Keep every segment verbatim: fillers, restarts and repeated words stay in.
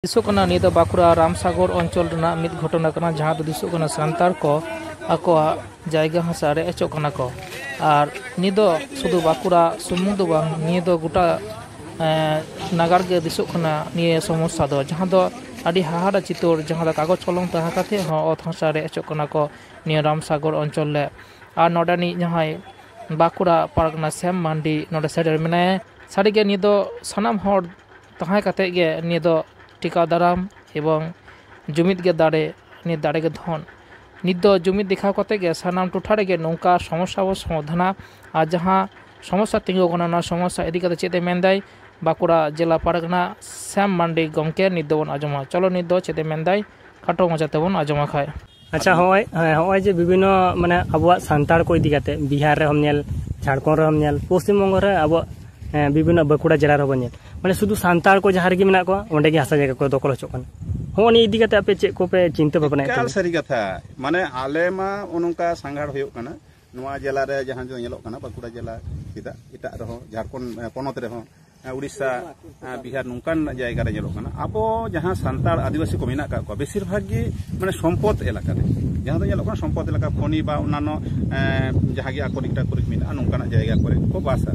ᱫᱤᱥᱚᱜ ᱠᱟᱱᱟ, ᱱᱤᱭᱟᱹ ᱫᱚ ᱵᱟᱸᱠᱩᱲᱟ ᱨᱟᱢᱥᱟᱜᱚᱨ ᱚᱧᱪᱚᱞ ᱨᱮᱱᱟᱜ ᱢᱤᱫ ᱜᱷᱚᱴᱚᱱᱟ ᱠᱟᱱᱟ, ᱡᱟᱦᱟᱸ ᱫᱚ ᱫᱤᱥᱚᱜ ᱠᱟᱱᱟ ᱥᱟᱱᱛᱟᱲ ᱠᱚ ᱟᱠᱚᱣᱟᱜ ᱡᱟᱭᱜᱟ ᱦᱟᱥᱟ ᱨᱮ ᱚᱪᱚᱜ ᱠᱟᱱᱟ ᱠᱚ᱾ ᱟᱨ ᱱᱤᱭᱟᱹ ᱫᱚ ᱥᱩᱫᱷᱩ ᱵᱟᱸᱠᱩᱲᱟ ᱥᱩᱢᱩᱝ ᱫᱚ ᱵᱟᱝ, ᱱᱤᱭᱟᱹ ᱫᱚ ᱜᱚᱴᱟ, ᱮᱸ, ᱱᱟᱜᱟᱨ ᱜᱮ ᱫᱤᱥᱚᱜ ᱠᱟᱱᱟ ᱱᱤᱭᱟᱹ ᱥᱚᱢᱚᱥᱥᱟ ᱫᱚ, ᱡᱟᱦᱟᱸ ᱫᱚ ᱟᱹᱰᱤ ᱦᱟᱦᱟᱲᱟ ᱪᱤᱛᱟᱹᱨ, ᱡᱟᱦᱟᱸ ᱫᱚ ᱠᱟᱜᱚᱡᱽ ᱠᱚᱞᱚᱢ ᱛᱟᱦᱮᱸ ᱠᱟᱛᱮ ᱦᱚᱸ ᱚᱛ ᱦᱟᱥᱟ ᱨᱮ ᱚᱪᱚᱜ ᱠᱟᱱᱟ ᱠᱚ ᱱᱤᱭᱟᱹ ᱨᱟᱢᱥᱟᱜᱚᱨ ᱚᱧᱪᱚᱞ ᱨᱮ᱾ ᱟᱨ ᱱᱚᱰᱮᱱᱤᱡ ᱡᱟᱦᱟᱸᱭ ᱵᱟᱸᱠᱩᱲᱟ ᱯᱟᱨᱜᱟᱱᱟ ᱥᱮᱢ ᱢᱟᱱᱰᱤ ᱱᱚᱰᱮ ᱥᱮᱴᱮᱨ ᱢᱮᱱᱟᱭᱟ᱾ ᱥᱟᱹᱨᱤᱜᱮ ᱱᱤᱭᱟᱹ ᱫᱚ ᱥᱟᱱᱟᱢ ᱦᱚᱲ ᱛᱟᱦᱮᱸ ᱠᱟᱛᱮ ᱜᱮ ᱱᱤᱭᱟᱹ ᱫᱚ ᱴᱤᱠᱟᱹᱣ ᱫᱟᱨᱟᱢ ᱮᱵᱚᱝ ᱡᱩᱢᱤᱫ ᱜᱮ ᱫᱟᱲᱮ, ᱱᱤᱭᱟᱹ ᱫᱟᱲᱮ ᱜᱮ ᱫᱷᱚᱱ᱾ ᱱᱤᱛ ᱫᱚ ᱡᱩᱢᱤᱫ ᱫᱮᱠᱷᱟᱣ ᱠᱟᱛᱮ ᱜᱮ ᱥᱟᱱᱟᱢ ᱴᱚᱴᱷᱟ ᱨᱮᱜᱮ ᱱᱚᱝᱠᱟ ᱥᱚᱢᱚᱥᱥᱟ ᱵᱚ ᱥᱚᱢᱟᱫᱷᱟᱱᱟ᱾ ᱟᱨ ᱡᱟᱦᱟᱸ ᱥᱚᱢᱚᱥᱥᱟ ᱛᱤᱸᱜᱩ ᱠᱟᱱᱟ, ᱚᱱᱟ ᱥᱚᱢᱚᱥᱥᱟ ᱤᱫᱤ ᱠᱟᱛᱮ ᱪᱮᱫ ᱮ ᱢᱮᱱᱫᱟᱭ ᱵᱟᱸᱠᱩᱲᱟ ᱡᱮᱞᱟ ᱯᱟᱨᱜᱟᱱᱟ ᱥᱮᱢ ᱢᱟᱱᱰᱤ ᱜᱚᱢᱠᱮ, ᱱᱤᱛ ᱫᱚᱵᱚᱱ ᱟᱸᱡᱚᱢᱟ᱾ ᱪᱚᱞᱚ ᱱᱤᱛ ᱫᱚ ᱪᱮᱫ ᱮ ᱢᱮᱱᱫᱟᱭ ᱠᱷᱟᱴᱚ ᱢᱟᱪᱷᱟ ᱛᱮᱵᱚᱱ ᱟᱸᱡᱚᱢᱟ ᱠᱷᱟᱡ᱾ ᱟᱪᱪᱷᱟ, ᱦᱚᱸᱜᱼᱚᱭ, ᱦᱮᱸ, ᱦᱚᱸᱜᱼᱚᱭ ᱡᱮ ᱵᱤᱵᱷᱤᱱᱱᱚ, ᱢᱟᱱᱮ, ᱟᱵᱚᱣᱟᱜ ᱥᱟᱱᱛᱟᱲ ᱠᱚ ᱤᱫᱤ ᱠᱟᱛᱮ ᱵᱤᱦᱟᱨ ᱨᱮᱦᱚᱸᱢ ᱧᱮᱞ, ᱡᱷᱟᱲᱠᱷᱚᱸᱰ ᱨᱮᱦᱚᱸᱢ ᱧᱮᱞ, ᱯᱚᱥᱪᱤᱢ ᱵᱚᱝᱜᱚ ᱨᱮ ᱟᱵᱚᱣᱟᱜ, ᱦᱮᱸ, ᱵᱤᱵᱷᱤᱱᱱᱚ ᱵᱟᱸᱠᱩᱲᱟ ᱡᱮᱞᱟ ᱨᱮᱦᱚᱸ ᱵᱚᱱ ᱧᱮᱞ, ᱢᱟᱱᱮ, ᱥᱩᱫᱷᱩ ᱥᱟᱱᱛᱟᱲ ᱠᱚ ᱡᱟᱦᱟᱸ ᱨᱮᱜᱮ ᱢᱮᱱᱟᱜ ᱠᱚᱣᱟ, ᱚᱸᱰᱮ ᱜᱮ ᱦᱟᱥᱟ ᱡᱟᱭᱜᱟ ᱠᱚ ᱫᱚᱠᱷᱚᱞ ᱦᱚᱪᱚᱜ ᱠᱟᱱᱟ᱾ ᱦᱚᱸᱜᱼᱚ ᱱᱤᱭᱟᱹ ᱤᱫᱤ ᱠᱟᱛᱮ ᱟᱯᱮ ᱪᱮᱫ ᱠᱚᱯᱮ ᱪᱤᱱᱛᱟᱹ ᱵᱷᱟᱵᱽᱱᱟᱭᱮᱫ ᱮᱠᱟᱞ ᱛᱟᱵᱚᱱᱟ? ᱥᱟᱹᱨᱤ ᱠᱟᱛᱷᱟ᱾ ᱢᱟᱱᱮ, ᱟᱞᱮ ᱢᱟ ᱱᱚᱜᱼᱚ ᱱᱚᱝᱠᱟ ᱥᱟᱸᱜᱷᱟᱨ ᱦᱩᱭᱩᱜ ᱠᱟᱱᱟ, ᱱᱚᱣᱟ ᱡᱮᱞᱟ ᱨᱮ ᱡᱟᱦᱟᱸ ᱫᱚ ᱧᱮᱞᱚᱜ ᱠᱟᱱᱟ, ᱵᱟᱸᱠᱩᱲᱟ ᱡᱮᱞᱟ, ᱪᱮᱫᱟᱜ ᱮᱴᱟᱜ ᱨᱮᱦᱚᱸ, ᱡᱷᱟᱲᱠᱷᱚᱸᱰ, ᱮ, ᱯᱚᱱᱚᱛ ᱨᱮᱦᱚᱸ, ᱮ, ᱩᱲᱤᱥᱥᱟ, ᱮ, ᱵᱤᱦᱟᱨ, ᱱᱚᱝᱠᱟᱱ ᱡᱟᱭᱜᱟ ᱨᱮ ᱧᱮᱞᱚᱜ ᱠᱟᱱᱟ, ᱟᱵᱚ ᱡᱟᱦᱟᱸ ᱥᱟᱱᱛᱟᱲ ᱟᱹᱫᱤᱵᱟᱹᱥᱤ ᱠᱚ ᱢᱮᱱᱟᱜ ᱟᱠᱟᱫ ᱠᱚᱣᱟ, ᱵᱮᱥᱤᱨ ᱵᱷᱟᱜᱽ ᱜᱮ, ᱢᱟᱱᱮ, ᱥᱚᱢᱯᱚᱫ ᱮᱞᱟᱠᱟ ᱨᱮ, ᱡᱟᱦᱟᱸ ᱫᱚ ᱧᱮᱞᱚᱜ ᱠᱟᱱᱟ ᱥᱚᱢᱯᱚᱫ ᱮᱞᱟᱠᱟ, ᱠᱷᱚᱱᱤ ᱵᱟ ᱚᱱᱱᱟᱱᱚ, ᱮ, ᱡᱟᱦᱟᱸ ᱜᱮ ᱟᱠᱚᱨᱤᱠ ᱴᱟᱠᱚᱨᱤᱠ ᱢᱮᱱᱟᱜᱼᱟ, ᱱᱚᱝᱠᱟᱱᱟᱜ ᱡᱟᱭᱜᱟ ᱠᱚᱨᱮ ᱠᱚ ᱵᱟᱥᱟ᱾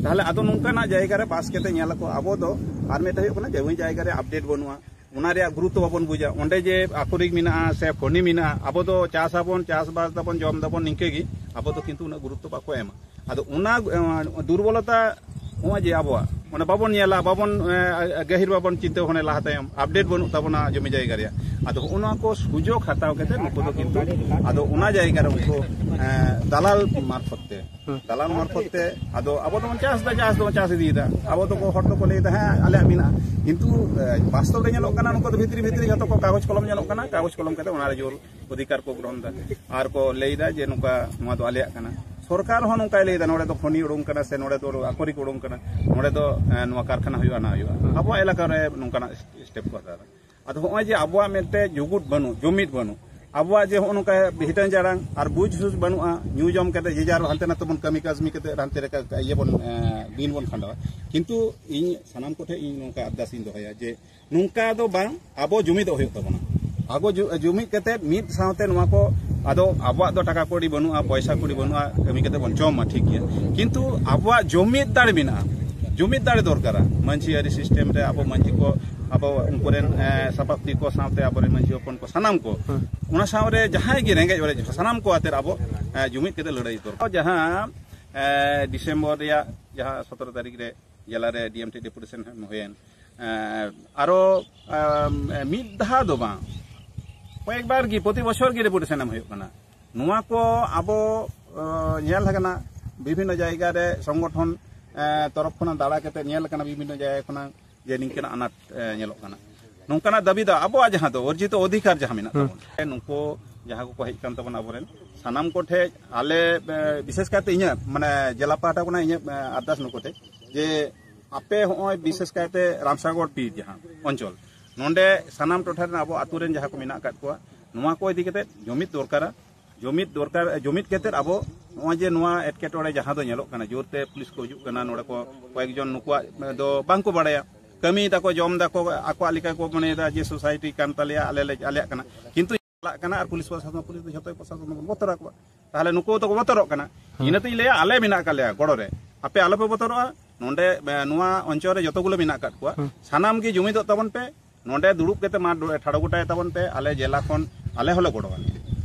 ᱛᱟᱦᱚᱞᱮ ᱟᱫᱚ ᱱᱚᱝᱠᱟᱱᱟᱜ ᱡᱟᱭᱜᱟ ᱨᱮ ᱵᱟᱥ ᱠᱟᱛᱮ ᱧᱮᱞ ᱟᱠᱚ, ᱟᱵᱚ ᱫᱚ ᱟᱨ ᱢᱤᱫᱴᱮᱱ ᱦᱩᱭᱩᱜ ᱠᱟᱱᱟ, ᱡᱮ ᱡᱟᱭᱜᱟ ᱨᱮ ᱟᱯᱰᱮᱴ ᱵᱟᱹᱱᱩᱜᱼᱟ, ᱚᱱᱟ ᱨᱮᱭᱟᱜ ᱜᱩᱨᱩᱛᱛᱚ ᱵᱟᱵᱚᱱ ᱵᱩᱡᱟ᱾ ᱚᱸᱰᱮ ᱡᱮ ᱟᱠᱚᱨᱤᱠ ᱢᱮᱱᱟᱜᱼᱟ ᱥᱮ ᱠᱷᱚᱱᱤ ᱢᱮᱱᱟᱜᱼᱟ, ᱟᱵᱚ ᱫᱚ ᱪᱟᱥ ᱟᱵᱚᱱ, ᱪᱟᱥᱵᱟᱥ ᱫᱟᱵᱚᱱ, ᱡᱚᱢ ᱫᱟᱵᱚᱱ, ᱱᱤᱝᱠᱟᱹ ᱜᱮ, ᱟᱵᱚ ᱫᱚ ᱠᱤᱱᱛᱩ ᱩᱱᱟᱹᱜ ᱜᱩᱨᱩᱛᱛᱚ ᱵᱟᱠᱚ ᱮᱢᱟ᱾ ᱟᱫᱚ ᱚᱱᱟ, ᱮ, ᱫᱩᱨᱵᱚᱞᱚᱛᱟ, ᱱᱚᱜᱼᱚᱭ ᱡᱮ ᱟᱵᱚᱣᱟᱜ, ᱢᱟᱱᱮ, ᱵᱟᱵᱚᱱ ᱧᱮᱞᱟ, ᱵᱟᱵᱚᱱ, ᱮ, ᱜᱟᱹᱦᱤᱨ ᱵᱟᱵᱚᱱ ᱪᱤᱱᱛᱟᱹ ᱵᱷᱟᱵᱽᱱᱟ ᱞᱟᱦᱟ ᱛᱟᱭᱚᱢ, ᱟᱯᱰᱮᱴ ᱵᱟᱹᱱᱩᱜ ᱛᱟᱵᱚᱱᱟ ᱡᱚᱢᱤ ᱡᱟᱭᱜᱟ ᱨᱮᱭᱟᱜ᱾ ᱟᱫᱚ ᱦᱚᱸᱜᱼᱚ ᱱᱚᱣᱟ ᱠᱚ ᱥᱩᱡᱳᱜᱽ ᱦᱟᱛᱟᱣ ᱠᱟᱛᱮ ᱱᱩᱠᱩ ᱫᱚ ᱠᱤᱱᱛᱩ ᱟᱫᱚ ᱚᱱᱟ ᱡᱟᱭᱜᱟ ᱨᱮ ᱩᱱᱠᱩ, ᱮ, ᱫᱟᱞᱟᱞ ᱢᱟᱨᱯᱷᱚᱛ ᱛᱮ, ᱦᱩᱸ᱾ ᱫᱟᱞᱟᱞ ᱢᱟᱨᱯᱷᱚᱛ ᱛᱮ, ᱟᱫᱚ ᱟᱵᱚ ᱫᱚᱵᱚᱱ ᱪᱟᱥ ᱮᱫᱟ, ᱪᱟᱥ ᱫᱚᱵᱚᱱ ᱪᱟᱥ ᱤᱫᱤᱭᱮᱫᱟ᱾ ᱟᱵᱚ ᱫᱚᱠᱚ, ᱦᱚᱲ ᱫᱚᱠᱚ ᱞᱟᱹᱭ ᱮᱫᱟ, "ᱦᱮᱸ, ᱟᱞᱮᱭᱟᱜ ᱢᱮᱱᱟᱜᱼᱟ", ᱠᱤᱱᱛᱩ, ᱮ, ᱵᱟᱥᱛᱚᱵ ᱨᱮ ᱧᱮᱞᱚᱜ ᱠᱟᱱᱟ, ᱱᱩᱠᱩ ᱫᱚ ᱵᱷᱤᱛᱨᱤ ᱵᱷᱤᱛᱨᱤ ᱡᱷᱚᱛᱚ ᱠᱚ ᱠᱟᱜᱚᱡᱽ ᱠᱚᱞᱚᱢ ᱧᱮᱞᱚᱜ ᱠᱟᱱᱟ, ᱠᱟᱜᱚᱡᱽ ᱠᱚᱞᱚᱢ ᱠᱟᱛᱮ ᱚᱱᱟ ᱨᱮ ᱡᱳᱨ ᱚᱫᱷᱤᱠᱟᱨ ᱠᱚ ᱜᱨᱚᱦᱚᱱ ᱮᱫᱟ᱾ ᱟᱨ ᱠᱚ ᱞᱟᱹᱭ ᱮᱫᱟ ᱡᱮ ᱱᱚᱝᱠᱟ, ᱱᱚᱣᱟ ᱫᱚ ᱟᱞᱮᱭᱟᱜ ᱠᱟᱱᱟ᱾ ᱥᱚᱨᱠᱟᱨ ᱦᱚᱸ ᱱᱚᱝᱠᱟᱭ ᱞᱟᱹᱭ ᱮᱫᱟ, ᱱᱚᱰᱮ ᱫᱚ ᱠᱷᱚᱱᱤ ᱩᱰᱩᱝ ᱠᱟᱱᱟ ᱥᱮ ᱱᱚᱰᱮ ᱫᱚ ᱟᱠᱚᱨᱤᱠ ᱩᱰᱩᱝ ᱠᱟᱱᱟ, ᱱᱚᱰᱮ ᱫᱚ, ᱮ, ᱱᱚᱣᱟ ᱠᱟᱨᱠᱷᱟᱱᱟ ᱦᱩᱭᱩᱜᱼᱟ, ᱚᱱᱟ ᱦᱩᱭᱩᱜᱼᱟ᱾ ᱟᱵᱚᱣᱟᱜ ᱮᱞᱟᱠᱟ ᱨᱮ ᱱᱚᱝᱠᱟᱱᱟᱜ ᱥᱴᱮᱯ ᱠᱚ ᱦᱟᱛᱟᱣ ᱮᱫᱟ᱾ ᱟᱫᱚ ᱦᱚᱸᱜᱼᱚᱭ ᱡᱮ ᱟᱵᱚᱣᱟᱜ ᱢᱤᱫᱴᱮᱡ ᱡᱩᱜᱩᱫ ᱵᱟᱹᱱᱩᱜ, ᱡᱩᱢᱤᱫ ᱵᱟᱹᱱᱩᱜ, ᱟᱵᱚᱣᱟᱜ ᱡᱮ ᱦᱚᱸᱜᱼᱚ ᱱᱚᱝᱠᱟ ᱦᱤᱴᱟᱹᱝ ᱡᱟᱲᱟᱝ ᱟᱨ ᱵᱩᱡᱽ ᱥᱩᱡᱽ ᱵᱟᱹᱱᱩᱜᱼᱟ, ᱧᱩ ᱡᱚᱢ ᱠᱟᱛᱮ ᱡᱮ ᱡᱟᱨ ᱦᱟᱱᱛᱮ ᱱᱟᱛᱮ ᱵᱚᱱ ᱠᱟᱹᱢᱤ ᱠᱟᱹᱥᱢᱤ ᱠᱟᱛᱮ ᱦᱟᱱᱛᱮ ᱨᱮ ᱠᱟ-, ᱤᱭᱟᱹ ᱵᱚᱱ, ᱮ, ᱫᱤᱱ ᱵᱚᱱ ᱠᱷᱟᱸᱰᱟᱣᱟ᱾ ᱠᱤᱱᱛᱩ ᱤᱧ ᱥᱟᱱᱟᱢ ᱠᱚᱴᱷᱮᱱ ᱤᱧ ᱱᱚᱝᱠᱟ ᱟᱨᱫᱟᱥ ᱤᱧ ᱫᱚᱦᱚᱭᱟ ᱡᱮ ᱱᱚᱝᱠᱟ ᱫᱚ ᱵᱟᱝ, ᱟᱵᱚ ᱡᱩᱢᱤᱫᱚᱜ ᱦᱩᱭᱩᱜ ᱛᱟᱵᱚᱱᱟ᱾ ᱟᱵᱚ ᱡᱩ-, ᱡᱩᱢᱤᱫ ᱠᱟᱛᱮ ᱢᱤᱫ ᱥᱟᱶᱛᱮ ᱱᱚᱣᱟ ᱠᱚ, ᱟᱫᱚ ᱟᱵᱚᱣᱟᱜ ᱫᱚ ᱴᱟᱠᱟ ᱠᱚᱲᱤ ᱵᱟᱹᱱᱩᱜᱼᱟ, ᱯᱚᱭᱥᱟ ᱠᱚᱲᱤ ᱵᱟᱹᱱᱩᱜᱼᱟ, ᱠᱟᱹᱢᱤ ᱠᱟᱛᱮ ᱵᱚᱱ ᱡᱚᱢᱟ, ᱴᱷᱤᱠ ᱜᱮᱭᱟ, ᱠᱤᱱᱛᱩ ᱟᱵᱚᱣᱟᱜ ᱡᱩᱢᱤᱫ ᱫᱟᱲᱮ ᱢᱮᱱᱟᱜᱼᱟ, ᱡᱩᱢᱤᱫ ᱫᱟᱲᱮ ᱫᱚᱨᱠᱟᱨᱟ᱾ ᱢᱟᱹᱡᱷᱤ ᱟᱹᱨᱤ ᱥᱤᱥᱴᱮᱢ ᱨᱮ ᱟᱵᱚ ᱢᱟᱹᱡᱷᱤ ᱠᱚ, ᱟᱵᱚ ᱩᱱᱠᱩ ᱨᱮᱱ, ᱮ, ᱥᱟᱯᱟᱵᱫᱤ ᱠᱚ ᱥᱟᱶᱛᱮ ᱟᱵᱚᱨᱮᱱ ᱢᱟᱹᱡᱷᱤ ᱦᱚᱯᱚᱱ ᱠᱚ ᱥᱟᱱᱟᱢ ᱠᱚ, ᱦᱮᱸ᱾ ᱚᱱᱟ ᱥᱟᱶᱨᱮ ᱡᱟᱦᱟᱸᱭ ᱜᱮ ᱨᱮᱸᱜᱮᱡ ᱚᱨᱮᱡ ᱥᱟᱱᱟᱢ ᱠᱚ ᱟᱛᱮ ᱟᱵᱚ, ᱮ, ᱡᱩᱢᱤᱫ ᱠᱟᱛᱮ ᱞᱟᱹᱲᱦᱟᱹᱭ ᱫᱚᱨᱠᱟᱨ᱾ ᱡᱟᱦᱟᱸ, ᱮ, ᱰᱤᱥᱮᱢᱵᱚᱨ ᱨᱮᱭᱟᱜ ᱡᱟᱦᱟᱸ ᱥᱚᱛᱨᱚ ᱛᱟᱹᱨᱤᱠᱷ ᱨᱮ ᱡᱮᱞᱟ ᱨᱮ ᱰᱤ ᱮᱢ ᱴᱤ ᱰᱮᱯᱩᱴᱮᱥᱚᱱ ᱦᱩᱭᱮᱱ, ᱮ, ᱟᱨᱚ, ᱮᱢ, ᱢᱤᱫ ᱫᱷᱟᱣ ᱫᱚ ᱵᱟᱝ, ᱠᱚᱭᱮᱠᱵᱟᱨ ᱜᱮ ᱯᱨᱚᱛᱤ ᱵᱚᱪᱷᱚᱨ ᱜᱮ ᱰᱮᱯᱩᱴᱮᱥᱚᱱ ᱮᱢ ᱦᱩᱭᱩᱜ ᱠᱟᱱᱟ᱾ ᱱᱚᱣᱟ ᱠᱚ ᱟᱵᱚ, ᱮ, ᱧᱮᱞ ᱟᱠᱟᱱᱟ ᱵᱤᱵᱷᱤᱱᱱᱚ ᱡᱟᱭᱜᱟ ᱨᱮ ᱥᱚᱝᱜᱚᱴᱷᱚᱱ, ᱮ, ᱛᱚᱨᱚᱯ ᱠᱷᱚᱱᱟᱜ ᱫᱟᱬᱟ ᱠᱟᱛᱮ ᱧᱮᱞ ᱟᱠᱟᱱᱟ ᱵᱤᱵᱷᱤᱱᱱᱚ ᱡᱟᱭᱜᱟ ᱠᱷᱚᱱᱟᱜ ᱡᱮ ᱱᱤᱝᱠᱟᱹᱱᱟᱜ ᱟᱱᱟᱴ, ᱮ, ᱧᱮᱞᱚᱜ ᱠᱟᱱᱟ᱾ ᱱᱚᱝᱠᱟᱱᱟᱜ ᱫᱟᱹᱵᱤ ᱫᱚ ᱟᱵᱚᱣᱟᱜ ᱡᱟᱦᱟᱸ ᱫᱚ ᱚᱨᱡᱤᱛᱚ ᱚᱫᱷᱤᱠᱟᱨ ᱡᱟᱦᱟᱸ ᱢᱮᱱᱟᱜ ᱦᱩᱸ᱾ ᱛᱟᱵᱚᱱᱟ, ᱱᱩᱠᱩ ᱡᱟᱦᱟᱸ ᱠᱚᱠᱚ ᱦᱮᱡ ᱠᱟᱱ ᱛᱟᱵᱚᱱᱟ ᱟᱵᱚᱨᱮᱱ ᱥᱟᱱᱟᱢ ᱠᱚᱴᱷᱮᱡ ᱟᱞᱮ, ᱮ, ᱵᱤᱥᱮᱥ ᱠᱟᱭᱛᱮ ᱤᱧᱟᱹᱜ, ᱢᱟᱱᱮ, ᱡᱮᱞᱟ ᱯᱟᱦᱴᱟ ᱠᱷᱚᱱᱟᱜ ᱤᱧᱟᱹᱜ, ᱮ, ᱟᱨᱫᱟᱥ ᱱᱩᱠᱩ ᱴᱷᱮᱡ ᱡᱮ ᱟᱯᱮ ᱦᱚᱸᱜᱼᱚᱭ ᱵᱤᱥᱮᱥ ᱠᱟᱭᱛᱮ ᱨᱟᱢᱥᱟᱜᱚᱲ ᱯᱤᱲ ᱡᱟᱦᱟᱸ ᱚᱧᱪᱚᱞ, ᱱᱚᱰᱮ ᱥᱟᱱᱟᱢ ᱴᱚᱴᱷᱟ ᱨᱮᱱ ᱟᱵᱚ ᱟᱛᱳ ᱨᱮᱱ ᱡᱟᱦᱟᱸ ᱠᱚ ᱢᱮᱱᱟᱜ ᱟᱠᱟᱫ ᱠᱚᱣᱟ, ᱱᱚᱣᱟ ᱠᱚ ᱤᱫᱤ ᱠᱟᱛᱮ ᱡᱩᱢᱤᱫ ᱫᱚᱨᱠᱟᱨᱟ᱾ ᱡᱩᱢᱤᱫ ᱫᱚᱨᱠᱟᱨ, ᱡᱩᱢᱤᱫ ᱠᱟᱛᱮ ᱟᱵᱚ ᱱᱚᱜᱼᱚᱭ ᱡᱮ ᱱᱚᱣᱟ ᱮᱴᱠᱮᱴᱚᱬᱮ ᱡᱟᱦᱟᱸ ᱫᱚ ᱧᱮᱞᱚᱜ ᱠᱟᱱᱟ, ᱡᱳᱨᱛᱮ ᱯᱩᱞᱤᱥ ᱠᱚ ᱦᱤᱡᱩᱜ ᱠᱟᱱᱟ, ᱱᱚᱰᱮ ᱠᱚ ᱠᱚᱭᱮᱠ ᱡᱚᱱ ᱱᱩᱠᱩᱣᱟᱜ ᱫᱚ ᱵᱟᱝ ᱠᱚ ᱵᱟᱲᱟᱭᱟ, ᱠᱟᱹᱢᱤᱭ ᱫᱟᱠᱚ, ᱡᱚᱢ ᱫᱟᱠᱚ, ᱟᱠᱚᱣᱟᱜ ᱞᱮᱠᱟ ᱠᱚ ᱢᱚᱱᱮᱭᱮᱫᱟ ᱡᱮ ᱥᱳᱥᱟᱭᱴᱤ ᱠᱟᱱ ᱛᱟᱞᱮᱭᱟ, ᱟᱞᱮ ᱞᱮ, ᱟᱞᱮᱭᱟᱜ ᱠᱟᱱᱟ, ᱠᱤᱱᱛᱩ ᱪᱟᱞᱟᱜ ᱠᱟᱱᱟ ᱟᱨ ᱯᱩᱞᱤᱥ ᱯᱨᱚᱥᱟᱥᱚᱱ, ᱯᱩᱞᱤᱥ ᱫᱚ ᱡᱷᱚᱛᱚ ᱯᱨᱚᱥᱟᱥᱚᱱ ᱫᱚᱵᱚᱱ ᱵᱚᱛᱚᱨ ᱟᱠᱚᱣᱟ᱾ ᱛᱟᱦᱚᱞᱮ ᱱᱩᱠᱩ ᱫᱚᱠᱚ ᱵᱚᱛᱚᱨᱚᱜ ᱠᱟᱱᱟ᱾ ᱦᱮᱸ᱾ ᱤᱱᱟᱹᱛᱤᱧ ᱞᱟᱹᱭᱟ, ᱟᱞᱮ ᱢᱮᱱᱟᱜ ᱟᱠᱟᱫ ᱞᱮᱭᱟ ᱜᱚᱲᱚ ᱨᱮ, ᱟᱯᱮ ᱟᱞᱚᱯᱮ ᱵᱚᱛᱚᱨᱚᱜᱼᱟ᱾ ᱱᱚᱰᱮ, ᱮ, ᱱᱚᱣᱟ ᱚᱧᱪᱚᱞ ᱨᱮ ᱡᱚᱛᱚ ᱜᱩᱞᱳ ᱢᱮᱱᱟᱜ ᱟᱠᱟᱫ ᱠᱚᱣᱟ, ᱦᱮᱸ᱾ ᱥᱟᱱᱟᱢ ᱜᱮ ᱡᱩᱢᱤᱫᱚᱜ ᱛᱟᱵᱚᱱ ᱯᱮ, ᱱᱚᱰᱮ ᱫᱩᱲᱩᱵ ᱠᱟᱛᱮ ᱢᱟ ᱫᱚ-, ᱴᱷᱟᱲᱚ ᱜᱚᱴᱟᱭ ᱛᱟᱵᱚᱱ ᱯᱮ, ᱟᱞᱮ ᱡᱮᱞᱟ ᱠᱷᱚᱱ ᱟᱞᱮ ᱦᱚᱸᱞᱮ ᱜᱚᱲᱚ ᱟᱱᱤᱡ,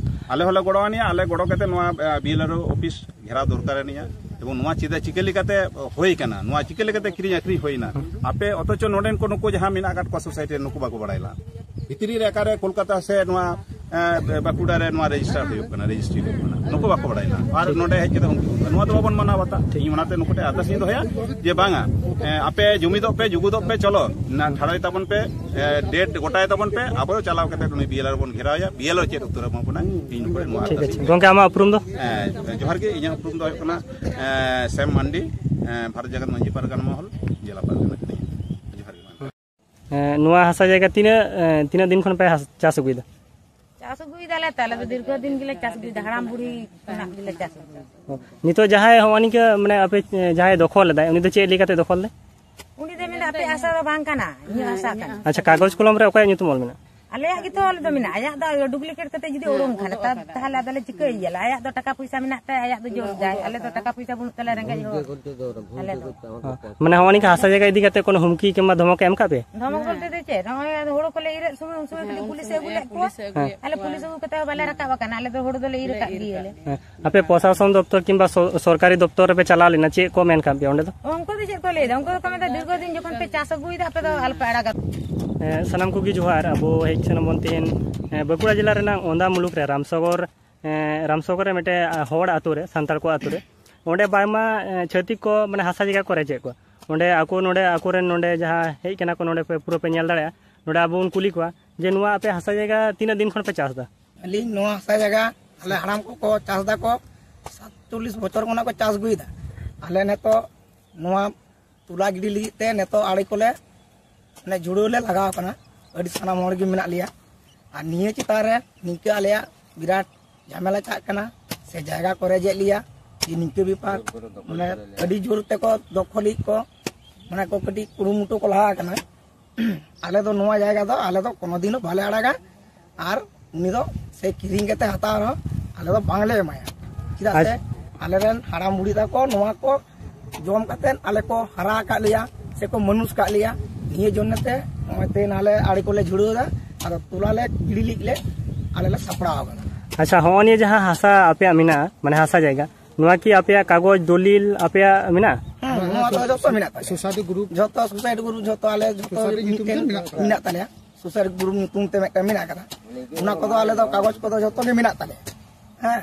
ᱟᱞᱮ ᱦᱚᱸᱞᱮ ᱜᱚᱲᱚ ᱟᱱᱤᱡ, ᱟᱞᱮ ᱜᱚᱲᱚ ᱠᱟᱛᱮ ᱱᱚᱣᱟ, ᱮ, ᱵᱤ ᱮᱞ ᱟᱨ ᱳ ᱚᱯᱷᱤᱥ ᱜᱷᱮᱨᱟᱣ ᱫᱚᱨᱠᱟᱨ ᱟᱱᱤᱡᱼᱟ᱾ ᱮᱵᱚᱝ ᱱᱚᱣᱟ ᱪᱮᱫᱟᱜ, ᱪᱤᱠᱟᱹ ᱞᱮᱠᱟᱛᱮ ᱦᱩᱭ ᱠᱟᱱᱟ, ᱱᱚᱣᱟ ᱪᱤᱠᱟᱹ ᱞᱮᱠᱟᱛᱮ ᱠᱤᱨᱤᱧ ᱟᱹᱠᱷᱨᱤᱧ ᱦᱩᱭᱱᱟ, ᱟᱯᱮ ᱚᱛᱷᱚᱪᱚ ᱱᱚᱰᱮᱱ ᱠᱚ ᱱᱩᱠᱩ ᱡᱟᱦᱟᱸ ᱢᱮᱱᱟᱜ ᱟᱠᱟᱫ ᱠᱚᱣᱟ ᱥᱳᱥᱟᱭᱴᱤ ᱨᱮ, ᱱᱩᱠᱩ ᱵᱟᱠᱚ ᱵᱟᱲᱟᱭ ᱞᱟᱜᱼᱟ᱾ ᱵᱷᱤᱛᱨᱤ ᱨᱮ ᱚᱠᱟᱨᱮ ᱠᱳᱞᱠᱟᱛᱟ ᱥᱮ ᱱᱚᱣᱟ, ᱮ, ᱵᱟᱸᱠᱩᱲᱟ ᱨᱮ ᱱᱚᱣᱟ ᱨᱮᱡᱤᱥᱴᱟᱨ ᱦᱩᱭᱩᱜ ᱠᱟᱱᱟ, ᱨᱮᱡᱤᱥᱴᱨᱤ ᱦᱩᱭᱩᱜ ᱠᱟᱱᱟ, ᱱᱩᱠᱩ ᱵᱟᱠᱚ ᱵᱟᱲᱟᱭ ᱞᱟᱜᱼᱟ᱾ ᱟᱨ ᱱᱚᱰᱮ ᱦᱮᱡ ᱠᱟᱛᱮ ᱩᱱᱠᱩ, ᱱᱚᱣᱟ ᱫᱚ ᱵᱟᱵᱚᱱ ᱢᱟᱱᱟᱣ ᱵᱟᱛᱟᱣᱟ᱾ ᱤᱧ ᱚᱱᱟᱛᱮ ᱱᱩᱠᱩ ᱴᱷᱮᱱ ᱟᱨᱫᱟᱥ ᱤᱧ ᱫᱚᱦᱚᱭᱟ ᱡᱮ ᱵᱟᱝᱟ, ᱮ, ᱟᱯᱮ ᱡᱩᱢᱤᱫᱚᱜ ᱯᱮ, ᱡᱩᱜᱩᱫᱚᱜ ᱯᱮ, ᱪᱚᱞᱚ ᱱᱟ ᱴᱷᱟᱲᱚᱭ ᱛᱟᱵᱚᱱ ᱯᱮ, ᱮ, ᱰᱮᱴ ᱜᱚᱴᱟᱭ ᱛᱟᱵᱚᱱ ᱯᱮ, ᱟᱵᱚ ᱪᱟᱞᱟᱣ ᱠᱟᱛᱮ ᱩᱱᱤ ᱵᱤ ᱮᱞ ᱟᱨ ᱵᱚᱱ ᱜᱷᱮᱨᱟᱣᱮᱭᱟ, ᱵᱤ ᱮᱞ ᱟᱨ ᱪᱮᱫ ᱩᱛᱟᱹᱨ ᱟᱵᱚᱱ ᱠᱟᱱᱟ, ᱤᱧ ᱱᱩᱠᱩ ᱴᱷᱮᱱ ᱱᱚᱣᱟ ᱴᱷᱤᱠ ᱟᱨᱫᱟᱥ ᱟᱪᱷᱮ᱾ ᱤᱧ ᱫᱚᱦᱚᱭᱟ᱾ ᱜᱚᱝᱠᱮ, ᱟᱢᱟᱜ ᱩᱯᱨᱩᱢ ᱫᱚ? ᱮ, ᱡᱚᱦᱟᱨ ᱜᱮ, ᱤᱧᱟᱹᱜ ᱩᱯᱨᱩᱢ ᱫᱚ ᱦᱩᱭᱩᱜ ᱠᱟᱱᱟ, ᱮ, ᱥᱮᱢ ᱢᱟᱱᱰᱤ, ᱮ, ᱵᱷᱟᱨᱚᱛ ᱡᱟᱠᱟᱛ ᱢᱟᱹᱡᱷᱤ ᱯᱟᱨᱜᱟᱱᱟ ᱢᱚᱦᱚᱞ, ᱡᱮᱞᱟ ᱯᱟᱨᱜᱟᱱᱟ ᱠᱟᱹᱱᱟᱹᱧ᱾ ᱡᱚᱦᱟᱨ ᱜᱮ᱾ ᱦᱮᱸ, ᱱᱚᱣᱟ ᱦᱟᱥᱟ ᱡᱟᱭᱜᱟ ᱛᱤᱱᱟᱹᱜ, ᱮ, ᱛᱤᱱᱟᱹᱜ ᱫᱤᱱ ᱠᱷᱚᱱ ᱯᱮ ᱦᱟᱥ-, ᱪᱟᱥ ᱟᱹᱜᱩᱭᱮᱫᱟ? ᱪᱟᱥ ᱟᱹᱜᱩᱭᱮᱫᱟᱞᱮ ᱛᱚ, ᱟᱞᱮ ᱫᱚ ᱫᱤᱨᱜᱷᱚ ᱫᱤᱱ ᱜᱮᱞᱮ ᱪᱟᱥ ᱟᱹᱜᱩᱭᱮᱫᱟ, ᱦᱟᱲᱟᱢ ᱵᱩᱲᱦᱤ ᱠᱷᱚᱱᱟᱜ ᱜᱮᱞᱮ ᱪᱟᱥ ᱟᱹᱜᱩᱭᱮᱫᱟ᱾ ᱚ, ᱱᱤᱛᱚᱜ ᱡᱟᱦᱟᱸᱭ ᱦᱚᱸᱜᱼᱚ ᱱᱤᱝᱠᱟᱹ, ᱢᱟᱱᱮ, ᱟᱯᱮ, ᱮ, ᱡᱟᱦᱟᱸᱭ ᱫᱚᱠᱷᱚᱞ ᱮᱫᱟᱭ, ᱩᱱᱤ ᱫᱚ ᱪᱮᱫ ᱞᱟᱹᱭ ᱠᱟᱛᱮ ᱫᱚᱠᱷᱚᱞ ᱫᱟᱭ? ᱩᱱᱤ ᱫᱚ ᱢᱮᱱᱫᱟ, ᱟᱯᱮ ᱦᱟᱥᱟ ᱫᱚ ᱵᱟᱝ ᱠᱟᱱᱟ, ᱤᱧᱟᱹᱜ ᱦᱟᱥᱟ ᱠᱟᱱᱟ᱾ ᱟᱪᱪᱷᱟ, ᱠᱟᱜᱚᱡᱽ ᱠᱚᱞᱚᱢ ᱨᱮ ᱚᱠᱚᱭᱟᱜ ᱧᱩᱛᱩᱢ ᱚᱞ ᱢᱮᱱᱟᱜᱼᱟ? ᱟᱞᱮᱭᱟᱜ ᱜᱮᱛᱚ ᱚᱞ ᱫᱚ ᱢᱮᱱᱟᱜᱼᱟ, ᱟᱭᱟᱜ ᱫᱚ ᱰᱩᱯᱞᱤᱠᱮᱴ ᱠᱟᱛᱮ ᱡᱩᱫᱤ ᱚᱰᱚᱝ ᱠᱷᱟᱱ, ᱛᱟ- ᱛᱟᱦᱚᱞᱮ ᱟᱫᱚᱞᱮ ᱪᱤᱠᱟᱹᱭ ᱭᱟᱞᱮ? ᱟᱭᱟᱜ ᱫᱚ ᱴᱟᱠᱟ ᱯᱚᱭᱥᱟ ᱢᱮᱱᱟᱜ ᱛᱟᱭᱟ, ᱟᱭᱟᱜ ᱫᱚ ᱡᱳᱨ ᱫᱟᱭ, ᱟᱞᱮ ᱫᱚ ᱴᱟᱠᱟ ᱯᱚᱭᱥᱟ ᱵᱟᱹᱱᱩᱜ ᱛᱟᱞᱮ ᱨᱮᱸᱜᱮᱡ ᱦᱚᱲ᱾ ᱟᱞᱮ ᱫᱚ ᱦᱮᱸ, ᱢᱟᱱᱮ ᱦᱚᱸᱜᱼᱚ ᱱᱤᱝᱠᱟ ᱦᱟᱥᱟ ᱡᱟᱭᱜᱟ ᱤᱫᱤ ᱠᱟᱛᱮ ᱠᱳᱱᱳ ᱦᱩᱢᱠᱤ ᱠᱤᱝᱵᱟ ᱫᱷᱚᱢᱚᱠ ᱮ ᱮᱢ ᱠᱟᱜ ᱯᱮᱭᱟ? ᱫᱷᱚᱢᱚᱠ ᱵᱚᱞᱛᱮ ᱫᱚ ᱪᱮᱫ, ᱱᱚᱜᱼᱚᱭ ᱦᱩᱲᱩ ᱠᱚᱞᱮ ᱤᱨᱮᱫ ᱥᱚᱢᱚᱭ, ᱩᱱ ᱥᱚᱢᱚᱭ ᱠᱟᱹᱴᱤᱡ ᱯᱩᱞᱤᱥᱮ ᱟᱹᱜᱩ ᱞᱮᱫ ᱠᱚᱣᱟ᱾ ᱦᱮᱸ᱾ ᱟᱞᱮ ᱯᱩᱞᱤᱥ ᱟᱹᱜᱩ ᱠᱟᱛᱮ ᱦᱚᱸ ᱵᱟᱞᱮ ᱨᱟᱠᱟᱵ ᱟᱠᱟᱱᱟ, ᱟᱞᱮ ᱫᱚ ᱦᱩᱲᱩ ᱫᱚᱞᱮ ᱤᱨ ᱟᱠᱟᱫ ᱜᱮᱭᱟᱞᱮ᱾ ᱦᱮᱸ᱾ ᱟᱯᱮ ᱯᱨᱚᱥᱟᱥᱚᱱ ᱫᱚᱯᱛᱚᱨ ᱠᱤᱝᱵᱟ ᱥᱚ-, ᱥᱚᱨᱠᱟᱨᱤ ᱫᱚᱯᱛᱚᱨ ᱨᱮᱯᱮ ᱪᱟᱞᱟᱣ ᱞᱮᱱᱟ, ᱪᱮᱫ ᱠᱚ ᱢᱮᱱ ᱠᱟᱜ ᱯᱮᱭᱟ ᱚᱸᱰᱮ ᱫᱚ? ᱩᱱᱠᱩ ᱫᱚ ᱪᱮᱫ ᱠᱚ ᱞᱟᱹᱭᱫᱟ? ᱩᱱᱠᱩ ᱫᱚᱠᱚ ᱢᱮᱱᱫᱟ, ᱫᱤᱨᱜᱷᱚ ᱫᱤᱱ ᱡᱚᱠᱷᱚᱱ ᱯᱮ ᱪᱟᱥ ᱟᱹᱜᱩᱭᱮᱫᱟ, ᱟᱯᱮ ᱫᱚ ᱟᱞᱚᱯᱮ ᱟᱲᱟᱜᱟ᱾ ᱮ, ᱥᱟᱱᱟᱢ ᱠᱚᱜᱮ ᱡᱚᱦᱟᱨ᱾ ᱟᱵᱚ ᱦᱮᱡ ᱥᱮᱱ ᱵᱚᱱ ᱛᱮᱦᱮᱧ, ᱮ, ᱵᱟᱸᱠᱩᱲᱟ ᱡᱮᱞᱟ ᱨᱮᱱᱟᱜ ᱚᱸᱫᱟ ᱢᱩᱞᱩᱠ ᱨᱮ ᱨᱟᱢᱥᱟᱜᱚᱨ, ᱮ, ᱨᱟᱢᱥᱟᱜᱚᱨ ᱨᱮ ᱢᱤᱫᱴᱮᱡ, ᱟ, ᱦᱚᱲ ᱟᱛᱳ ᱨᱮ, ᱥᱟᱱᱛᱟᱲ ᱠᱚ ᱟᱛᱳ ᱨᱮ᱾ ᱚᱸᱰᱮ ᱵᱟᱝᱢᱟ, ᱮ, ᱪᱷᱟᱹᱛᱤᱠ ᱠᱚ, ᱢᱟᱱᱮ, ᱦᱟᱥᱟ ᱡᱟᱭᱜᱟ ᱠᱚ ᱨᱮᱡᱮᱫ ᱠᱚᱣᱟ᱾ ᱚᱸᱰᱮ ᱟᱠᱚ ᱱᱚᱰᱮ, ᱟᱠᱚᱨᱮᱱ ᱱᱚᱰᱮ ᱡᱟᱦᱟᱸ ᱦᱮᱡ ᱠᱟᱱᱟ ᱠᱚ, ᱱᱚᱰᱮ ᱯᱮ, ᱯᱩᱨᱟᱹ ᱯᱮ ᱧᱮᱞ ᱫᱟᱲᱮᱭᱟᱜᱼᱟ᱾ ᱱᱚᱰᱮ ᱟᱵᱚ ᱵᱚᱱ ᱠᱩᱞᱤ ᱠᱚᱣᱟ ᱡᱮ, ᱱᱚᱣᱟ ᱟᱯᱮ ᱦᱟᱥᱟ ᱡᱟᱭᱜᱟ ᱛᱤᱱᱟᱹᱜ ᱫᱤᱱ ᱠᱷᱚᱱ ᱯᱮ ᱪᱟᱥ ᱮᱫᱟ? ᱟᱹᱞᱤᱧ ᱱᱚᱣᱟ ᱦᱟᱥᱟ ᱡᱟᱭᱜᱟ ᱟᱞᱮ ᱦᱟᱲᱟᱢ ᱠᱚᱠᱚ ᱪᱟᱥ ᱫᱟᱠᱚ, ᱥᱟᱛᱪᱚᱞᱞᱤᱥ ᱵᱚᱪᱷᱚᱨ ᱠᱷᱚᱱᱟᱜ ᱠᱚ ᱪᱟᱥ ᱟᱹᱜᱩᱭᱮᱫᱟ᱾ ᱟᱞᱮ ᱱᱤᱛᱚᱜ ᱱᱚᱣᱟ ᱛᱚᱞᱟ ᱜᱤᱰᱤ ᱞᱟᱹᱜᱤᱫ ᱛᱮ ᱱᱤᱛᱚᱜ ᱟᱲᱮ ᱠᱚᱞᱮ, ᱢᱟᱱᱮ, ᱡᱷᱩᱲᱟᱹᱣ ᱞᱮ ᱞᱟᱜᱟᱣ ᱟᱠᱟᱱᱟ᱾ ᱟᱹᱰᱤ ᱥᱟᱱᱟᱢ ᱦᱚᱲ ᱜᱮ ᱢᱮᱱᱟᱜ ᱞᱮᱭᱟ᱾ ᱟᱨ ᱱᱤᱭᱟᱹ ᱪᱮᱛᱟᱱ ᱨᱮ ᱱᱤᱝᱠᱟᱹ ᱟᱞᱮᱭᱟᱜ ᱵᱤᱨᱟᱴ ᱡᱷᱟᱢᱮᱞᱟ ᱪᱟᱜ ᱠᱟᱱᱟ, ᱥᱮ ᱡᱟᱭᱜᱟ ᱠᱚ ᱨᱮᱡᱮᱫ ᱞᱮᱭᱟ, ᱡᱮ ᱱᱤᱝᱠᱟᱹ ᱵᱮᱯᱟᱨ, ᱢᱟᱱᱮ, ᱟᱹᱰᱤ ᱡᱳᱨ ᱛᱮᱠᱚ ᱫᱚᱠᱷᱚᱞᱮᱫ ᱠᱚ, ᱢᱟᱱᱮ, ᱠᱚ ᱠᱟᱹᱴᱤᱡ ᱠᱩᱨᱩᱢᱩᱴᱩ ᱠᱚ ᱞᱟᱦᱟ ᱟᱠᱟᱱᱟ᱾ ᱟᱞᱮ ᱫᱚ ᱱᱚᱣᱟ ᱡᱟᱭᱜᱟ ᱫᱚ ᱟᱞᱮ ᱫᱚ ᱠᱳᱱᱳ ᱫᱤᱱ ᱦᱚᱸ ᱵᱟᱞᱮ ᱟᱲᱟᱜᱟ᱾ ᱟᱨ ᱩᱱᱤ ᱫᱚ ᱥᱮ ᱠᱤᱨᱤᱧ ᱠᱟᱛᱮ ᱦᱟᱛᱟᱣ ᱨᱮᱦᱚᱸ ᱟᱞᱮ ᱫᱚ ᱵᱟᱝᱞᱮ ᱮᱢᱟᱭᱟ᱾ ᱪᱮᱫᱟᱜ ᱥᱮ ᱟᱪᱪᱷᱟ᱾ ᱟᱞᱮᱨᱮᱱ ᱦᱟᱲᱟᱢ ᱵᱩᱲᱦᱤ ᱛᱟᱠᱚ ᱱᱚᱣᱟ ᱠᱚ ᱡᱚᱢ ᱠᱟᱛᱮ ᱟᱞᱮ ᱠᱚ ᱦᱟᱨᱟ ᱟᱠᱟᱫ ᱞᱮᱭᱟ, ᱥᱮ ᱠᱚ ᱢᱟᱹᱱᱩᱥ ᱟᱠᱟᱫ ᱞᱮᱭᱟ᱾ ᱱᱤᱭᱟᱹ ᱡᱚᱱᱱᱮ ᱛᱮ ᱱᱚᱜᱼᱚᱭ ᱛᱮ ᱱᱟᱞᱮ ᱟᱲᱮ ᱠᱚᱞᱮ ᱡᱷᱩᱲᱟᱹᱣ ᱮᱫᱟ᱾ ᱟᱫᱚ ᱛᱚᱞᱟ ᱞᱮ ᱜᱤᱰᱤ ᱞᱟᱹᱜᱤᱫ ᱞᱮ ᱟᱞᱮ ᱞᱮ ᱥᱟᱯᱲᱟᱣ ᱟᱠᱟᱱᱟ᱾ ᱟᱪᱪᱷᱟ, ᱦᱚᱸᱜᱼᱚ ᱱᱤᱭᱟᱹ ᱡᱟᱦᱟᱸ ᱦᱟᱥᱟ ᱟᱯᱮᱭᱟᱜ ᱢᱮᱱᱟᱜᱼᱟ, ᱢᱟᱱᱮ, ᱦᱟᱥᱟ ᱡᱟᱭᱜᱟ, ᱱᱚᱣᱟ ᱠᱤ ᱟᱯᱮᱭᱟᱜ ᱠᱟᱜᱚᱡᱽ ᱫᱚᱞᱤᱞ ᱟᱯᱮᱭᱟᱜ ᱢᱮᱱᱟᱜᱼᱟ? ᱦᱮᱸ, ᱱᱚᱣᱟ ᱫᱚ ᱡᱚᱛᱚ ᱢᱮᱱᱟᱜ ᱛᱟᱞᱮᱭᱟ᱾ Society group. ᱡᱚᱛᱚ ᱥᱳᱥᱟᱭᱴᱤ ᱜᱨᱩᱯ, ᱡᱚᱛᱚ ᱟᱞᱮ ᱡᱚᱛᱚ ᱥᱳᱥᱟᱭᱴᱤ ᱧᱩᱛᱩᱢ ᱛᱮ ᱢᱤᱫᱴᱮᱱ ᱢᱮᱱᱟᱜ ᱛᱟᱞᱮᱭᱟ᱾ ᱢᱮᱱᱟᱜ ᱛᱟᱞᱮᱭᱟ᱾ ᱥᱳᱥᱟᱭᱴᱤ ᱜᱨᱩᱯ ᱧᱩᱛᱩᱢ ᱛᱮ ᱢᱤᱫᱴᱮᱱ ᱢᱮᱱᱟᱜ ᱟᱠᱟᱫᱟ᱾ ᱚᱱᱟ ᱠᱚᱫᱚ ᱟᱞᱮ ᱫᱚ ᱠᱟᱜᱚᱡᱽ ᱠᱚᱫᱚ ᱡᱚᱛᱚ ᱜᱮ ᱢᱮᱱᱟᱜ ᱛᱟᱞᱮᱭᱟ᱾ ᱦᱮᱸ᱾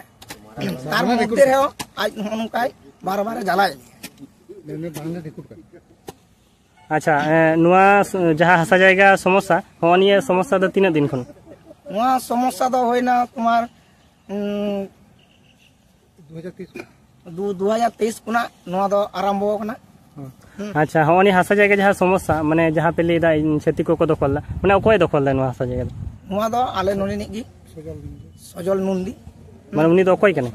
ᱛᱟᱨ ᱢᱚᱫᱽᱫᱷᱮ ᱨᱮᱦᱚᱸ ᱟᱡ ᱱᱚᱜᱼᱚ ᱱᱚᱝᱠᱟᱭ ᱵᱟᱨ ᱵᱟᱨᱮ ᱡᱟᱞᱟᱭᱮᱫ ᱞᱮᱭᱟ᱾ ᱟᱪᱪᱷᱟ, ᱮ, ᱱᱚᱣᱟ ᱥ-, ᱡᱟᱦᱟᱸ ᱦᱟᱥᱟ ᱡᱟᱭᱜᱟ ᱥᱚᱢᱚᱥᱥᱟ, ᱦᱚᱸᱜᱼᱚ ᱱᱤᱭᱟᱹ ᱥᱚᱢᱚᱥᱥᱟ ᱫᱚ ᱛᱤᱱᱟᱹᱜ ᱫᱤᱱ ᱠᱷᱚᱱ? ᱱᱚᱣᱟ ᱥᱚᱢᱚᱥᱥᱟ ᱫᱚ ᱦᱩᱭᱱᱟ ᱛᱳᱢᱟᱨ, ᱩᱸ, ᱫᱩ, ᱫᱩ ᱦᱟᱡᱟᱨ ᱛᱮᱭᱤᱥ ᱠᱷᱚᱱᱟᱜ ᱱᱚᱣᱟ ᱫᱚ ᱟᱨᱟᱢᱵᱚ ᱟᱠᱟᱱᱟ᱾ ᱦᱩᱸ᱾ ᱟᱪᱪᱷᱟ, ᱦᱚᱸᱜᱼᱚ ᱱᱤᱭᱟᱹ ᱦᱟᱥᱟ ᱡᱟᱭᱜᱟ ᱡᱟᱦᱟᱸ ᱥᱚᱢᱚᱥᱥᱟ, ᱢᱟᱱᱮ, ᱡᱟᱦᱟᱸ ᱯᱮ ᱞᱟᱹᱭᱫᱟ ᱤᱧ ᱪᱷᱟᱹᱛᱤᱠ ᱠᱚᱠᱚ ᱫᱚᱠᱷᱚᱞ ᱫᱟ, ᱢᱟᱱᱮ, ᱚᱠᱚᱭ ᱫᱚᱠᱷᱚᱞ ᱫᱟ ᱱᱚᱣᱟ ᱦᱟᱥᱟ ᱡᱟᱭᱜᱟ ᱫᱚ? ᱱᱚᱣᱟ ᱫᱚ ᱟᱞᱮ ᱱᱚᱰᱮᱱᱤᱡ ᱜᱮ, ᱥᱚᱡᱚᱞ ᱱᱚᱱᱫᱤ᱾ ᱢᱟᱱᱮ, ᱩᱱᱤ ᱫᱚ ᱚᱠᱚᱭ ᱠᱟᱱᱟᱭ?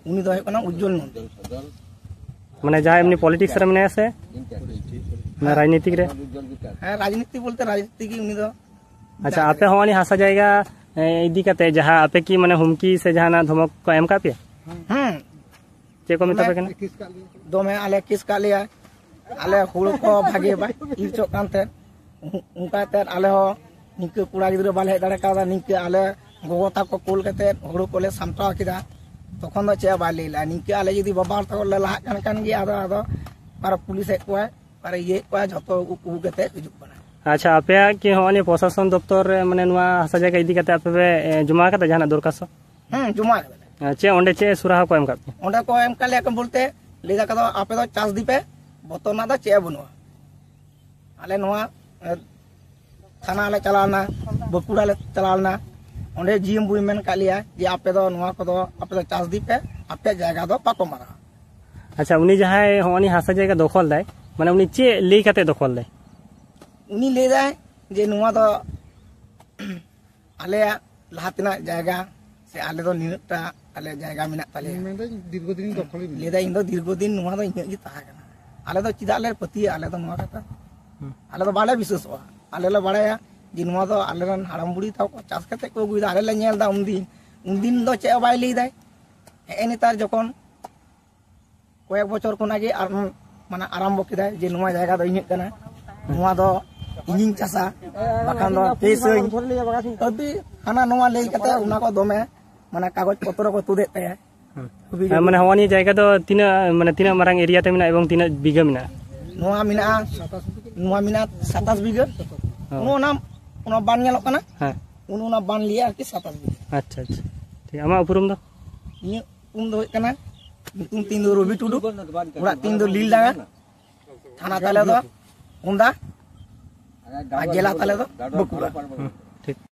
ᱩᱱᱤ ᱫᱚ ᱦᱩᱭᱩᱜ ᱠᱟᱱᱟ ᱩᱡᱡᱚᱞ ᱱᱚᱱᱫᱤ᱾ ᱢᱟᱱᱮ ᱡᱟᱦᱟᱸ ᱮᱢᱱᱤ ᱯᱚᱞᱤᱴᱤᱠᱥ ᱨᱮ ᱢᱮᱱᱟᱭᱟ ᱥᱮ ᱢᱟᱱᱮ ᱨᱟᱡᱽᱱᱤᱛᱤᱠ ᱨᱮ? ᱦᱮᱸ, ᱨᱟᱡᱽᱱᱤᱛᱤ ᱵᱚᱞᱛᱮ ᱨᱟᱡᱽᱱᱤᱛᱤ ᱜᱮ ᱩᱱᱤ ᱫᱚ᱾ ᱟᱪᱪᱷᱟ, ᱟᱯᱮ ᱦᱚᱸ ᱩᱱᱤ ᱦᱟᱥᱟ ᱡᱟᱭᱜᱟ ᱮ, ᱤᱫᱤ ᱠᱟᱛᱮ ᱡᱟᱦᱟᱸ ᱟᱯᱮ ᱠᱤ ᱢᱟᱱᱮ ᱦᱩᱢᱠᱤ ᱥᱮ ᱡᱟᱦᱟᱱᱟᱜ ᱫᱷᱚᱢᱚᱠ ᱠᱚ ᱮᱢ ᱠᱟᱜ ᱯᱮᱭᱟ? ᱦᱮᱸ, ᱪᱮᱫ ᱠᱚ ᱢᱮᱛᱟ ᱯᱮ ᱠᱟᱱᱟ? ᱫᱚᱢᱮ ᱟᱞᱮ ᱠᱤᱥ ᱠᱟᱜ ᱞᱮᱭᱟ, ᱟᱞᱮ ᱦᱩᱲᱩ ᱠᱚ ᱵᱷᱟᱜᱮ ᱵᱟᱭ ᱤᱨ ᱦᱚᱪᱚᱜ ᱠᱟᱱ ᱛᱟᱦᱮᱸᱫ᱾ ᱚᱱᱠᱟ ᱛᱮ ᱟᱞᱮ ᱦᱚᱸ ᱱᱤᱝᱠᱟᱹ ᱠᱚᱲᱟ ᱜᱤᱫᱽᱨᱟᱹ ᱵᱟᱞᱮ ᱦᱮᱡ ᱫᱟᱲᱮ ᱠᱟᱣᱫᱟ, ᱱᱤᱝᱠᱟᱹ ᱟᱞᱮ ᱜᱚᱜᱚ ᱛᱟᱠᱚ ᱠᱩᱞ ᱠᱟᱛᱮ ᱦᱩᱲᱩ ᱠᱚᱞᱮ ᱥᱟᱢᱴᱟᱣ ᱠᱮᱫᱟ᱾ ᱛᱚᱠᱷᱚᱱ ᱫᱚ ᱪᱮᱫ ᱦᱚᱸ ᱵᱟᱭ ᱞᱟᱹᱭ ᱞᱮᱫᱼᱟ᱾ ᱱᱤᱝᱠᱟᱹ ᱟᱞᱮ ᱡᱩᱫᱤ ᱵᱟᱵᱟ ᱦᱚᱲ ᱛᱟᱠᱚ ᱞᱮ ᱞᱟᱦᱟᱜ ᱠᱟᱱ ᱠᱷᱟᱱ ᱜᱮ ᱟᱫᱚ ᱟᱫᱚ ᱟᱨᱚ ᱯᱩᱞᱤᱥ ᱦᱮᱡ ᱠᱚᱣᱟᱭ, ᱟᱨ ᱤᱭᱟᱹᱭᱮᱫ ᱠᱚᱣᱟ, ᱡᱷᱚᱛᱚ ᱩᱠᱩ ᱠᱟᱛᱮ ᱦᱤᱡᱩᱜ ᱠᱟᱱᱟ᱾ ᱟᱪᱪᱷᱟ, ᱟᱯᱮᱭᱟᱜ ᱠᱤ ᱦᱚᱸᱜᱼᱚᱭ ᱱᱤᱭᱟᱹ ᱯᱨᱚᱥᱟᱥᱚᱱ ᱫᱚᱯᱛᱚᱨ ᱨᱮ ᱢᱟᱱᱮ ᱱᱚᱣᱟ ᱦᱟᱥᱟ ᱡᱟᱭᱜᱟ ᱤᱫᱤ ᱠᱟᱛᱮ ᱟᱯᱮ ᱯᱮ ᱮ, ᱡᱚᱢᱟ ᱟᱠᱟᱫᱟ ᱡᱟᱦᱟᱱᱟᱜ ᱫᱚᱨᱠᱷᱟᱥᱛᱚ? ᱦᱮᱸ, ᱡᱚᱢᱟ ᱟᱠᱟᱫᱟ᱾ ᱟᱨ ᱪᱮᱫ ᱚᱸᱰᱮ ᱪᱮᱫ ᱥᱩᱨᱟᱦᱟ ᱠᱚ ᱮᱢ ᱠᱟᱜ ᱯᱮᱭᱟ? ᱚᱸᱰᱮ ᱠᱚ ᱮᱢ ᱠᱟᱜ ᱞᱮᱭᱟ ᱠᱚ ᱵᱚᱞᱛᱮ, ᱞᱟᱹᱭ ᱫᱟᱠᱚ ᱫᱚ ᱟᱯᱮ ᱫᱚ ᱪᱟᱥ ᱤᱫᱤ ᱯᱮ, ᱵᱚᱛᱚᱨ ᱨᱮᱱᱟᱜ ᱫᱚ ᱪᱮᱫ ᱦᱚᱸ ᱵᱟᱹᱱᱩᱜᱼᱟ᱾ ᱟᱞᱮ ᱱᱚᱣᱟ ᱮ, ᱛᱷᱟᱱᱟ ᱞᱮ ᱪᱟᱞᱟᱣ ᱞᱮᱱᱟ, ᱵᱟᱸᱠᱩᱲᱟ ᱞᱮ ᱪᱟᱞᱟᱣ ᱞᱮᱱᱟ, ᱚᱸᱰᱮ ᱡᱤ ᱮᱢ ᱵᱩᱭ ᱢᱮᱱ ᱠᱟᱜ ᱞᱮᱭᱟ ᱡᱮ ᱟᱯᱮ ᱫᱚ ᱱᱚᱣᱟ ᱠᱚᱫᱚ ᱟᱯᱮ ᱫᱚ ᱪᱟᱥ ᱤᱫᱤ ᱯᱮ, ᱟᱯᱮᱭᱟᱜ ᱡᱟᱭᱜᱟ ᱫᱚ ᱵᱟᱠᱚ ᱢᱟᱨᱟᱣᱟ᱾ ᱟᱪᱪᱷᱟ, ᱩᱱᱤ ᱡᱟᱦᱟᱸᱭ ᱦᱚᱸᱜᱼᱚᱭ ᱱᱤᱭᱟᱹ ᱦᱟᱥᱟ ᱡᱟᱭᱜᱟ ᱫᱚᱠᱷᱚᱞ ᱫᱟᱭ, ᱢᱟᱱᱮ ᱩᱱᱤ ᱪᱮᱫ ᱞᱟᱹᱭ ᱠᱟᱛᱮ ᱫᱚᱠᱷᱚᱞ ᱫᱟᱭ? ᱩᱱᱤ ᱞᱟᱹᱭ ᱫᱟᱭ ᱡᱮ ᱱᱚᱣᱟ ᱫᱚ ᱟᱞᱮᱭᱟᱜ ᱞᱟᱦᱟ ᱛᱮᱱᱟᱜ ᱡᱟᱭᱜᱟ ᱥᱮ ᱟᱞᱮ ᱫᱚ ᱱᱤᱱᱟᱹᱜ ᱴᱟ ᱟᱞᱮ ᱡᱟᱭᱜᱟ ᱢᱮᱱᱟᱜ ᱛᱟᱞᱮᱭᱟ᱾ ᱢᱮᱱᱫᱟᱹᱧ ᱫᱤᱨᱜᱷᱚ ᱫᱤᱱ ᱫᱚᱠᱷᱚᱞ ᱜᱮ ᱢᱮᱱᱟᱜᱼᱟ᱾ ᱞᱟᱹᱭ ᱫᱟᱭ ᱤᱧ ᱫᱚ ᱫᱤᱨᱜᱷᱚ ᱫᱤᱱ ᱱᱚᱣᱟ ᱫᱚ ᱤᱧᱟᱹᱜ ᱜᱮ ᱛᱟᱦᱮᱸ ᱠᱟᱱᱟ᱾ ᱟᱞᱮ ᱫᱚ ᱪᱮᱫᱟᱜ ᱞᱮ ᱯᱟᱹᱛᱭᱟᱹᱜᱼᱟ? ᱟᱞᱮ ᱫᱚ ᱱᱚᱣᱟ ᱠᱟᱛᱷᱟ ᱦᱩᱸ᱾ ᱟᱞᱮ ᱫᱚ ᱵᱟᱞᱮ ᱵᱤᱥᱣᱟᱥᱚᱜᱼᱟ᱾ ᱟᱞᱮ ᱞᱮ ᱵᱟᱲᱟᱭᱟ ᱡᱮ ᱱᱚᱣᱟ ᱫᱚ ᱟᱞᱮ ᱨᱮᱱ ᱦᱟᱲᱟᱢ ᱵᱩᱲᱦᱤ ᱛᱟᱠᱚ ᱠᱚ ᱪᱟᱥ ᱠᱟᱛᱮ ᱠᱚ ᱟᱹᱜᱩᱭᱮᱫᱟ, ᱟᱞᱮ ᱞᱮ ᱧᱮᱞ ᱮᱫᱟ᱾ ᱩᱱᱫᱤᱱ, ᱩᱱᱫᱤᱱ ᱫᱚ ᱪᱮᱫ ᱦᱚᱸ ᱵᱟᱭ ᱞᱟᱹᱭ ᱫᱟᱭ᱾ ᱦᱮᱸ, ᱱᱮᱛᱟᱨ ᱡᱚᱠᱷᱚᱱ ᱠᱚᱭᱮᱠ ᱵᱚᱪᱷᱚᱨ ᱠᱷᱚᱱᱟᱜ ᱜᱮ ᱟᱨ ᱢᱟᱱᱮ ᱟᱨᱟᱢᱵᱚ ᱠᱮᱫᱟᱭ ᱡᱮ ᱱᱚᱣᱟ ᱡᱟᱭᱜᱟ ᱫᱚ ᱤᱧᱟᱹᱜ ᱠᱟᱱᱟ, ᱱᱚᱣᱟ ᱫᱚ ᱤᱧᱤᱧ ᱪᱟᱥᱟ, ᱵᱟᱠᱷᱟᱱ ᱫᱚ ᱠᱮᱥᱟᱹᱧ, ᱟᱹᱰᱤ ᱦᱟᱱᱟ ᱱᱚᱣᱟ ᱞᱟᱹᱭ ᱠᱟᱛᱮ ᱚᱱᱟ ᱠᱚ ᱫᱚᱢᱮ ᱢᱟᱱᱮ ᱠᱟᱜᱚᱡᱽ ᱯᱚᱛᱨᱚ ᱠᱚ ᱛᱩᱫᱮᱫ ᱛᱟᱭᱟ᱾ ᱦᱮᱸ, ᱢᱟᱱᱮ ᱦᱚᱸᱜᱼᱚ ᱱᱤᱭᱟᱹ ᱡᱟᱭᱜᱟ ᱫᱚ ᱛᱤᱱᱟᱹᱜ, ᱢᱟᱱᱮ ᱛᱤᱱᱟᱹᱜ ᱢᱟᱨᱟᱝ ᱮᱨᱤᱭᱟ ᱛᱮ ᱢᱮᱱᱟᱜᱼᱟ ᱮᱵᱚᱝ ᱛᱤᱱᱟᱹᱜ ᱵᱤᱜᱷᱟᱹ ᱢᱮᱱᱟᱜᱼᱟ? ᱱᱚᱣᱟ ᱢᱮᱱᱟᱜᱼᱟ, ᱱᱚᱣᱟ ᱢᱮᱱᱟᱜᱼᱟ ᱥᱟᱛᱟᱥ ᱵᱤᱜᱷᱟᱹ, ᱚ᱾ ᱚᱱᱟ, ᱚᱱᱟ ᱵᱟᱱ ᱧᱮᱞᱚᱜ ᱠᱟᱱᱟ, ᱦᱮᱸ᱾ ᱚᱱᱟ ᱵᱟᱱ ᱞᱤᱭᱟ ᱟᱨᱠᱤ ᱥᱟᱛᱟᱥ ᱵᱤᱜᱷᱟᱹ᱾ ᱟᱪᱪᱷᱟ, ᱟᱪᱪᱷᱟ, ᱴᱷᱤᱠ᱾ ᱟᱢᱟᱜ ᱩᱯᱨᱩᱢ ᱫᱚ? ᱤᱧᱟᱹᱜ ᱩᱯᱨᱩᱢ ᱫᱚ ᱦᱩᱭᱩᱜ ᱠᱟᱱᱟ, ᱧᱩᱛᱩᱢ ᱛᱤᱧ ᱫᱚ ᱨᱚᱵᱤ ᱴᱩᱰᱩ, ᱚᱲᱟᱜ ᱛᱤᱧ ᱫᱚ ᱞᱤᱞᱰᱟᱸᱜᱟ, ᱛᱷᱟᱱᱟ ᱛᱟᱞᱮ ᱫᱚ ᱠᱚᱸᱫᱟ, ᱟᱨ ᱡᱮᱞᱟ ᱛᱟᱞᱮ ᱫᱚ ᱵᱟᱸᱠᱩᱲᱟ᱾ ᱦᱩᱸ, ᱴᱷᱤᱠ᱾